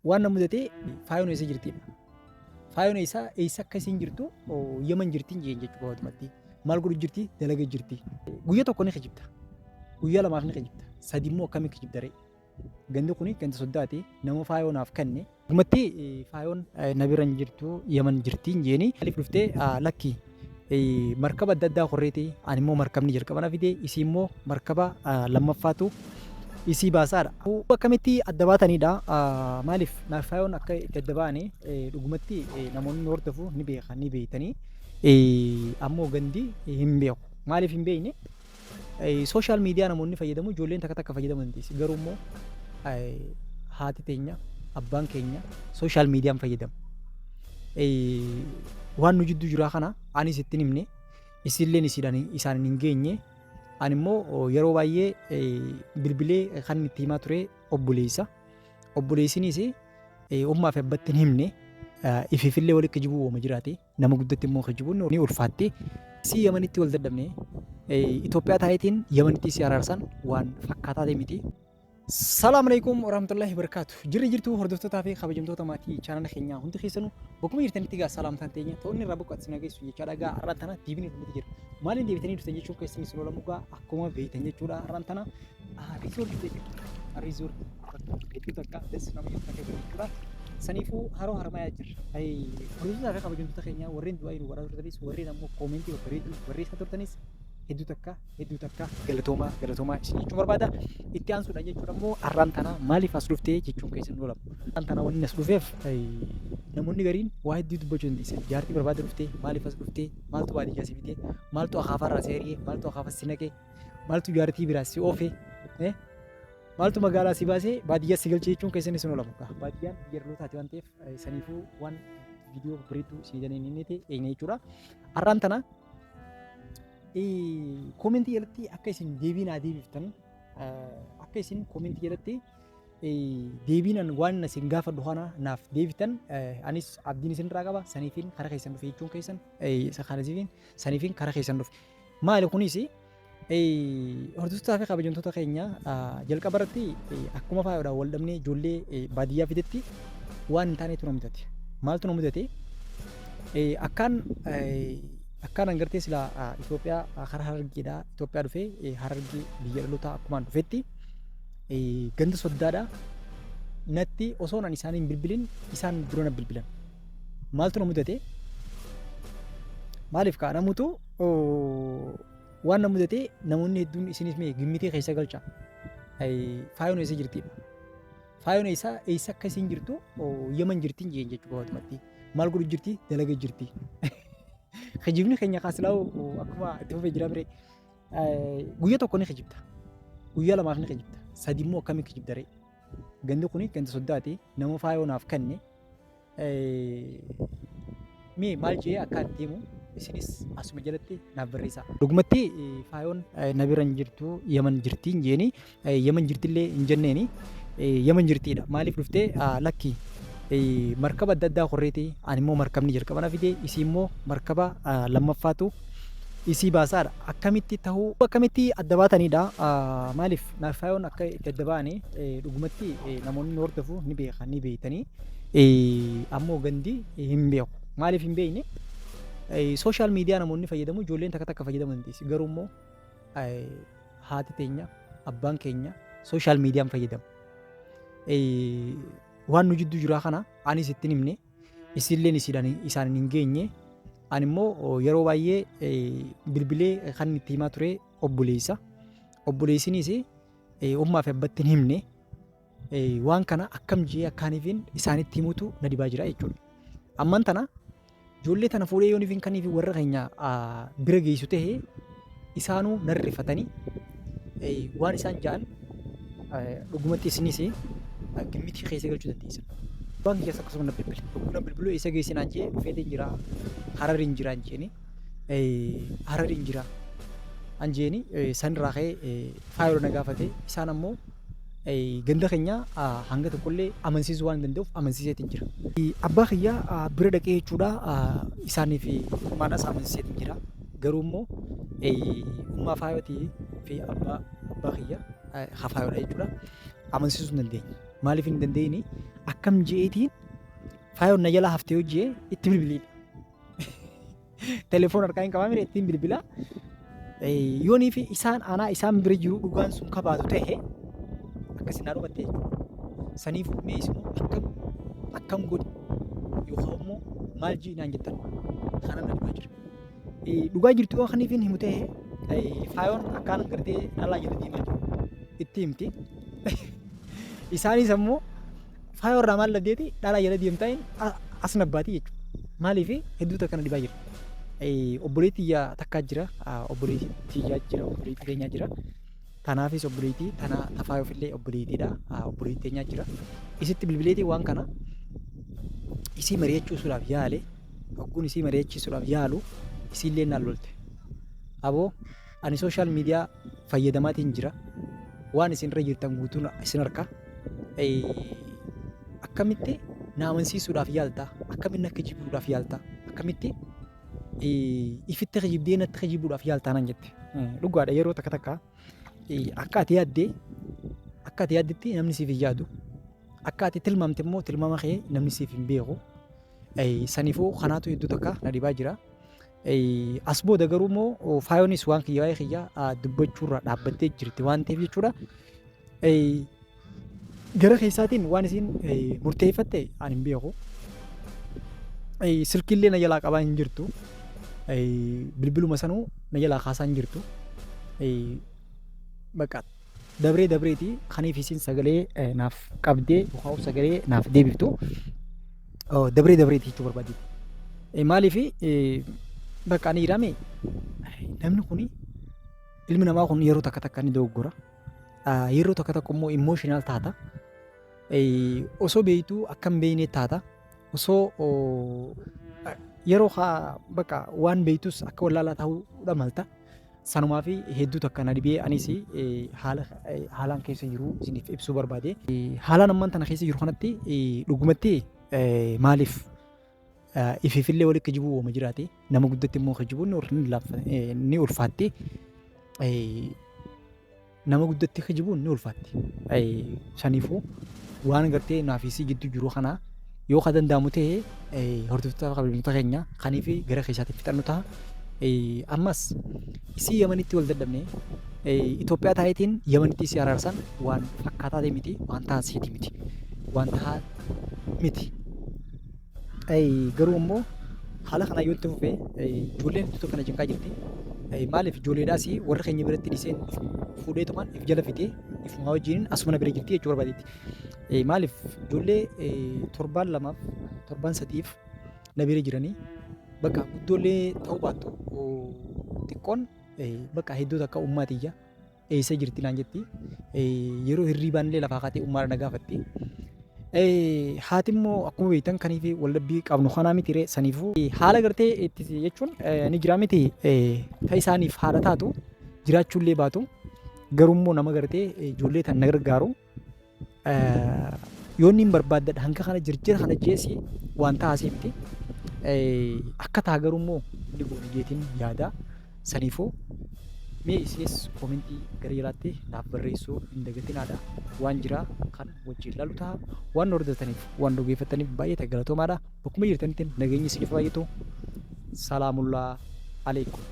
Waan na mudate faayoon eessa jirtidha. Faayoon eessa eessa akka isiin jirtu Yaman jirtiin jeen jechuu gabaabumatti. Maal godhu jirti? Dalaga jirti. Guyyaa tokko ni kijibta. Guyyaa lamaaf ni kijibta. Sadi immoo akkamiin kijibda ree? Gandi kuni ganda soddaati. Nama faayoo naaf kenne. Dhugumatti faayoon na bira hin jirtu, Yaman jirtiin jeeni. Maaliif dhuftee? Lakki, markaba adda addaa korreeti, ani immoo markabni jalqaba na fide, isii immoo markaba lammaffaatu isii baasaadha. Akkamitti adda baataniidha? Maaliif naaf faayoon akka itti adda ba'ani dhugumatti namoonni nu hordofu ni beeka, ni beektanii, ammoo gandi hin beeku. Maaliif hin beekne? Social media namoonni fayyadamu, ijoolleen takka takka fayyadamu dandeessi. Garuu immoo haati teenya, abbaan keenya social media hin fayyadamu. Waan nu jidduu jiraa kana anis itti hin himne, isilleen isiidhaan isaan hin geenye. Ani immoo yeroo baay'ee bilbilee kan itti himaa ture obboleessa. Obboleessinis ummaa fi abbatti hin himne, ifiifillee walitti kijibuu uuma jiraate. Nama guddatti immoo kijibuun ni ulfaatti. Isii Yamanitti wal dadhabne, Itoophiyaa taa'eetiin Yamanitti isii araarsan waan fakkaataa ta'e miti. Salaam alaikum warahmatullahi wabarakatuh. Jirri jirtuu hordoftootaa fi kabajamtoota maatii chaanala keenyaa hundi keessanuu bakkuma jirtanitti gaa salaamtaan teenya ta'uun irraa boqqotu isin geessu jechaadha. Gaa har'aan tana deebinee dhufneeti jira. Maaliin deebitanii dhuftan jechuun keessan isin oolamu gaa akkuma beektan jechuudha. Har'aan tana riizoortii ta'e jira. Riizoortii bakka hedduu takka das nama jettu takka jira jechuudha. Saniifuu haroo Haramayaa jira. Hordoftoota fi kabajamtoota keenya warreen du'aa nu godhaa turtanis, warreen ammoo koomentii babbareedduu barreessaa turtanis, hedduu takka hedduu takka galatoomaa galatoomaa isin jechuun barbaada. Itti aansuudhaan jechuudha immoo har'aan tana maaliif as dhuftee jechuun keessan nu olamu. Har'aan tana wanni as dhufeef namoonni gariin waa hedduu dubbachuu dandeessan. Jaartii barbaada dhuftee, maaliif as dhuftee, maaltu baadiyyaa si fidee, maaltu akaafaarraa si ari'ee, maaltu akaafas si naqee, maaltu jaartii biraa si oofe, maaltu magaalaa si baasee baadiyyaa si galchee jechuun keessan isin olamu. Baadiyyaan biyya dhalootaati waan ta'eef saniifuu waan viidiyoo babbareedduu isin dandeenya eegna jechuudha. Har'aan tana koomentii jalatti akka isin deebii naa deebiftan, akka isin koomentii jalatti deebiinan waan isin gaafadhu kana naaf deebiftan anis abdiin isin irraa qaba. Saniifin kara keessan dhufe jechuun keessan saniifin kara keessan dhufe. Maali kunis? Hordoftootaa fi kabajamtoota keenya, jalqaba irratti akkuma faayoodhaan wal dhabnee ijoollee baadiyyaa fidetti waan hin taanetu na mudate. Maaltu na mudate? Akkaan akkaan angartee silaa Itoophiyaa karaa Harargeedhaa Itoophiyaa dhufee, Harargee biyya dhalootaa akkumaan dhufetti ganda soddaadhaa natti osoo an isaanii hin bilbilin isaan dura na bilbilan. Maaltu na mudate? Maaliif kaa namutu waan na mudate namoonni hedduun isinis mee gimmitii keessa galcha. Faayoon eessa jirtidha. Faayoon eessa eessa akka isiin jirtu Yaman jirtiin jeen jechuu gabaabumatti. Maal godhu jirti? Dalaga jirti. Kijibni keenya kaasilaa'u akkuma itti fufee jira mire. Guyyaa tokko ni kijibta. Guyyaa lamaaf ni kijibta. Sadi immoo akkamiin kijibda ree? Gandi kuni ganda soddaati. Nama faayoo naaf kenne. Mee maal jee akka deemu isinis asuma jalatti naaf barreessaa. Dhugumatti faayoon na bira hin jirtu, Yaman jirti hin jeeni, Yaman jirtillee hin jenneeni, Yaman jirtiidha. Maaliif dhuftee? Lakki, markaba adda addaa korreeti, ani immoo markabni jalqaba na fide, isii immoo markaba lammaffaatu isii baasaadha. Akkamitti tahuu akkamitti adda baataniidha? Maaliif naaf faayoon akka itti adda ba'ani dhugumatti namoonni nu hordofu ni beeka, ni beektanii, ammoo gandi hin beeku. Maaliif hin beekne? Social media namoonni fayyadamu, ijoolleen takka takka fayyadamu dandeessi. Garuu immoo haati teenya, abbaan keenya social media hin fayyadamu. Waan nu jidduu jiraa kana anis itti hin himne, isilleen isiidhaan isaan hin geenye. Ani immoo yeroo baay'ee bilbilee kan itti himaa ture obboleessa. Obboleessinis ummaa fi abbatti hin himne. Waan kana akkam jee akkaaniifin isaanitti himutu na dibaa jira jechuudha. Amman tana ijoollee tana fuudhee yooniifin kaniif warra keenya bira geessu ta'e isaanuu narrifatanii waan isaan ja'an dhugumatti isinis gimmitii keessa galchuu dandeessan. Abbaan kiyyaas akkasuma na bilbile. Yogguu na bilbilu eessa geesse naan jee, dhufeetiin jira, Harariin jira an jeeni. Harariin jira an jeeni. Sanirraa ka'ee faayoo na gaafate. Isaan ammoo ganda keenya hanga tokkollee amansiisuu waan danda'uuf amansiiseetiin jira. Abbaa kiyya bira dhaqee jechuudha isaanii fi ummaadhaas amansiiseetiin jira. Garuu immoo ummaa faayotii fi abbaa kiyya hafaayoodha jechuudha amansiisuu hin dandeenye. Maaliif hin danda'ini akkam je'eetiin faayoon na jalaa haftee hojii itti bilbiliidha. Telefoon harkaa hin qabaa mire ittiin bilbila. Yoonii fi isaan anaa isaan bira jiru dhugaan sun kabaatu ta'e akkasin naa dhumatte jechuudha. Saniif mee isinuu akkam akkam godhi yookaan immoo maal ji'i naan jettan kanan na dhibaa jira. Dhugaa jirtu yoo kaniif hin himu ta'e faayoon akkaan gartee dhalaa jala deemaa jiru itti himti. Isaanis ammoo faayoo irraa maal dhabdeeti dhalaa jala deemtaa as nabbaati jechuudha. Maaliif hedduu takka na dhibaa jira. Obboleettii tiyya takkaa jira. Obboleettii tiyyaa jira. Obboleettii teenyaa jira. Tanaafis obboleettii tana tafaayoof illee obboleettiidha. Obboleettii teenyaa jira. Isitti bilbileetii waan kana isii mari'achiisuudhaaf yaale. Hogguun isii mari'achiisuudhaaf yaalu isiillee naan lolte. Aboo ani sooshaal miidiyaa fayyadamaatiin jira. Waan isin irra jirtan guutuun isin harka. Akkamitti na amansiisuudhaaf yaalta? Akkamitti na kijibuudhaaf yaalta? Akkamitti ifitti kijibdee natti kijibuudhaaf yaalta naan jette. Dhugaadha yeroo takka takka akka ati yaadde akka ati yaaddetti namni siif hin yaadu. Akka ati tilmaamte immoo tilmaama kee namni siif hin beeku. Saniifuu kanaatu hedduu takka na dhibaa jira. As booda garuu immoo faayoonis waan kiyya waa'ee kiyya dubbachuurra dhaabbattee jirti waan ta'eef jechuudha. Gara keessaatiin waan isiin murteeffatte ani hin beeku. Silkiillee na jalaa qabaa hin jirtu. Bilbiluma sanuu na jalaa kaasaa hin jirtu. Bakka dabree dabreeti kaniif isiin sagalee naaf qabdee yookaan sagalee naaf deebiftu. Dabree dabreeti jechuu barbaadeeti. Maaliif bakka ani jedhame namni kun ilmi namaa kun yeroo takka takka ni dogoggora. Yeroo takka takka immoo emotional taata. Osoo beektuu akka hin beekne taata. Osoo yeroo bakka waan beektus akka wallaalaa ta'uu malta. Sanumaa fi hedduu takka na dhibee anis haala haalaan keessa jiru isiniif ibsuu barbaade. Haalaan ammaan tana keessa jiru kanatti dhugumatti maaliif ifiifillee walitti kijibuu uuma jiraate nama guddatti immoo kijibuun ni ulfaatti. Nama guddatti kijibuun ni ulfaatti. Saniifuu waan gartee naa fi isii gidduu jiru kana yoo ka danda'amu ta'e hordoftoota kabajamtoota keenya kanii fi gara keessaatti fixannu ta'a. Ammas isii Yamanitti wal dadhabne Itoophiyaa taa'eetiin Yamanitti isii araarsan waan fakkaataa ta'e miti waan taasiseeti miti waan tahaa miti. Garuu immoo haala kanaan yoo itti fufe ijoolleen hedduu tokko na cinqaa jirti. Maaliif ijoolleedhaas warra keenya biratti dhiiseen fuudheetumaan if jala fitee ifumaa wajjin asuma na bira jirti jechuu barbaadetti. Maaliif ijoollee torbaan lamaaf torbaan sadiif na bira jiranii bakka guddoollee ta'uu baattu xiqqoon bakka hedduu takka ummaa tiyya eessa jirti naan jetti. Yeroo hirriibaan illee lafaa kaatee ummaadha na gaafatti. Haati immoo akkuma beektan kanii fi waldhabbii qabnu kanaa miti ree saniifuu haala gartee itti jechuun ni jira miti ta isaaniif haadha taatu jiraachuullee baatu garuu immoo nama gartee ijoollee tan na gargaaru yoo inni hin barbaaddadha hanga kana jirjira kana jeesi waan taasii miti akka taa garuu immoo inni goone jeetiin yaada saniifuu mee isinis koomentii gara jalaatti naaf barreessuu hin dagatinaadha waan jiraa kan wajjin lalu ta'a waan hordoftaniif waan dhageeffattaniif baay'ee ta'e galatoomaadha bakkuma jirtanitti nageenyi isiniif baay'atu salaamullaa alaikum.